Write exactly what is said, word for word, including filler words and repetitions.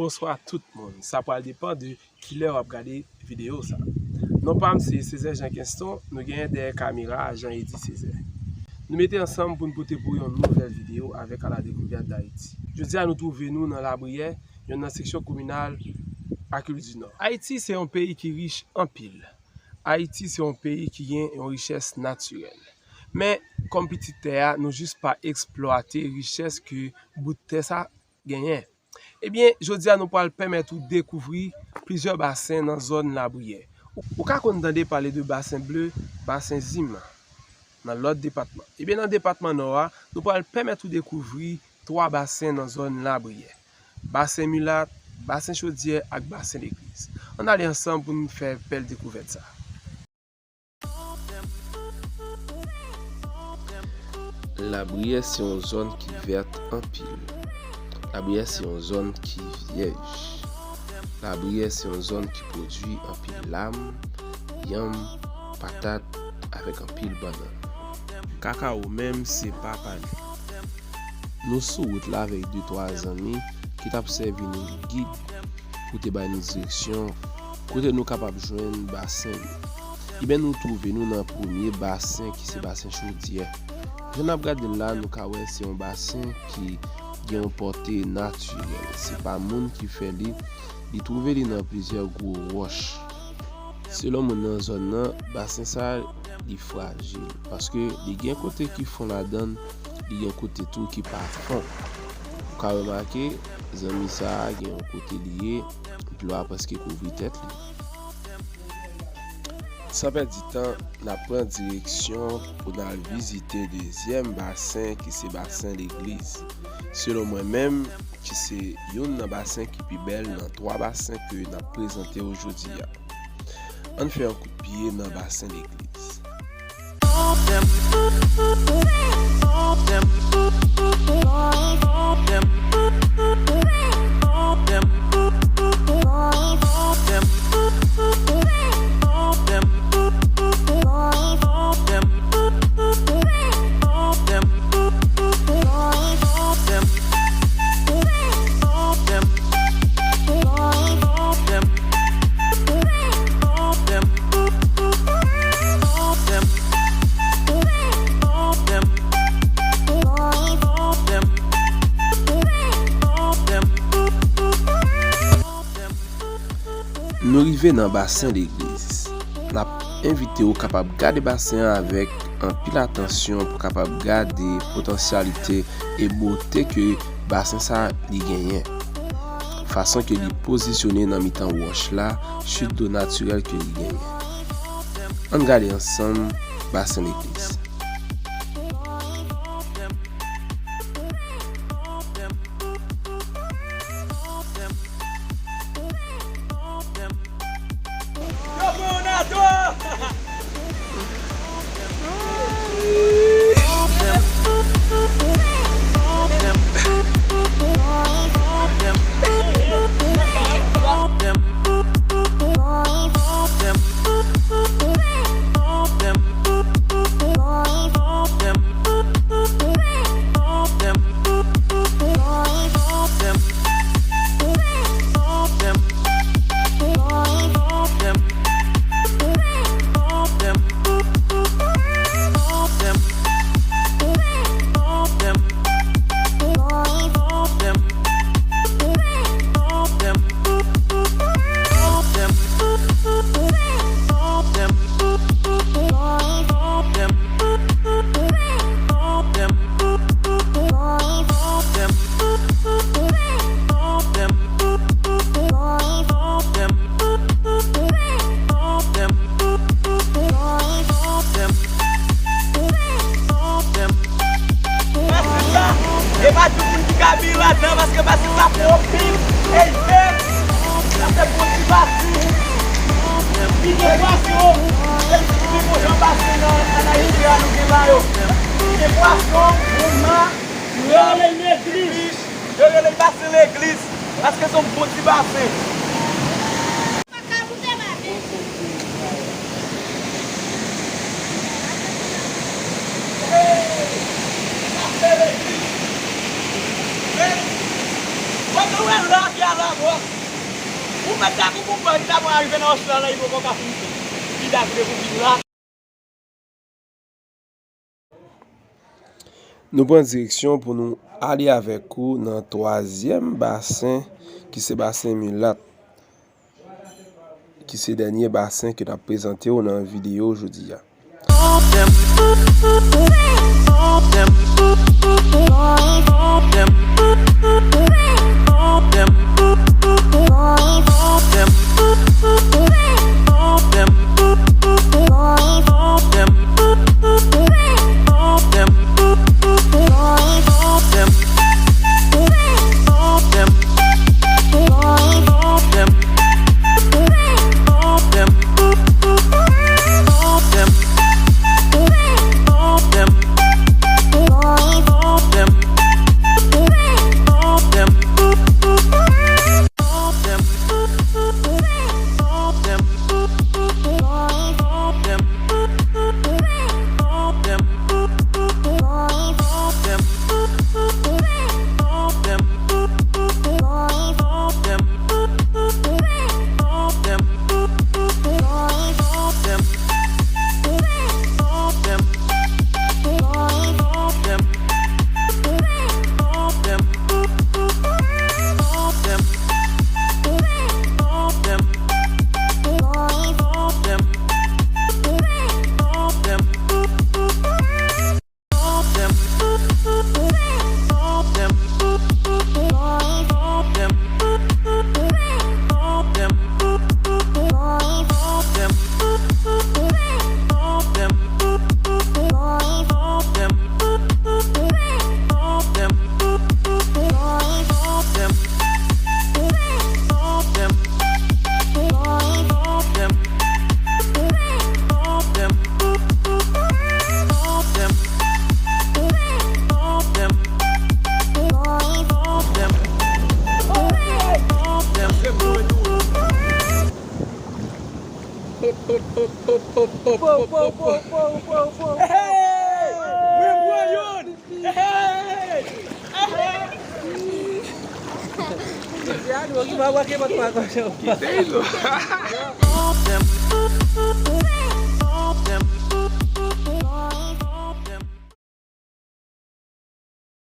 Bonswa tout moun. Sa pral depann de kilè w ap gade videyo sa. Non pa m se Césaire Jean Queston, nou genyen dèyè kamera a Jean Eddy Césaire. Nou mete ansanm pou n pote pou yon nouvèl videyo avèk A la découverte d'Haïti. Jodi a nou twouve nou nan Labriyè, yonn nan seksyon kominal Akil di Nò. Ayiti se yon peyi ki rich anpil. Ayiti se yon peyi ki gen yon richès natirèl. Men, kòm pitit tè a, nou jis pa eksplwate richès ke bout tè sa genyen. Ebyen, jodi a nou pral pèmèt ou dekouvri plizyè basen nan zòn Labriyè. Ou, ou ka konn tande pale de Basen Ble, Basen Zim, nan lòt depatman. Ebyen, nan depatman Nò a, nou pral pèmèt ou dekouvri twa basen nan zòn Labriyè. Basen Milat, Basen Chodyè ak Basen Legliz. Ann ale ansanm pou n fè bèl dekouvèt sa. Labriyè se yon zòn ki vèt anpil. Labriyè se yon zòn ki vyèj. Labriyè se yon zòn ki pwodui anpil lam, yanm, patat, avèk anpil bannann. Kakawo menm se papa li. Nou sou wout la avèk de twa zanmi ki t ap sèvi nou gid pou te bay nou direksyon kote nou kapab jwenn basen yo. Ebyen, nou twouve nou nan premye basen ki se Basen Chodyè. Jan n ap gade l la, nou ka wè se yon basen ki gen yon pòte natirèl. Se pa moun ki fè li, li twouve li nan plizyè gwo wòch. Selon moun nan zòn nan, basen sa a, li frajil, paske li gen kote ki fon ladan l, li gen kote tou ki pa fon. Ou ka remake, zanmi sa a gen yon kote li ye, dlo a prèske kouvri tèt li. San pèdi tan, n ap pran direksyon pou n al vizite dezyèm basen ki se Basen Legliz. Selon mwen menm, ki se youn nan basen ki pi bèl nan twa basen ke n ap prezante w jodi a. Ann fè yon kout pye nan Basen Legliz. Nou rive nan Basen Legliz. N ap envite w kapab gade basen an avèk anpil atansyon pou kapab gade potansyalite e bote ke basen sa li genyen. Fason ke li pozisyone nan mitan wòch la, chit dlo natirèl ke li genyen. Ann gade ansanm Basen Legliz. Basen sa, e pa tout moun ki ka viv ladan, paske basen sa fon anpil, e l vè, sa fè gwo ti basen. Li gen pwason, e li pi bon jan basen nan, nan Ayiti a nou gen la yo. Li gen pwason, mouma, krab, ti pich, yo rele l Basen Legliz, paske se yon bon ti basen. La, bro. Ou mèt dakò pou bò, li ta pral rive nan Ostrali la, li poko ka fin pida vre pou vin la. Nou pran direksyon pou nou ale avèk ou nan twazyèm basen, ki se basen Milat, ki se dènye basen ke n ap prezante w nan videyo jodi a. Hey! Mwen pran youn! Hey! Hey! Kite izo.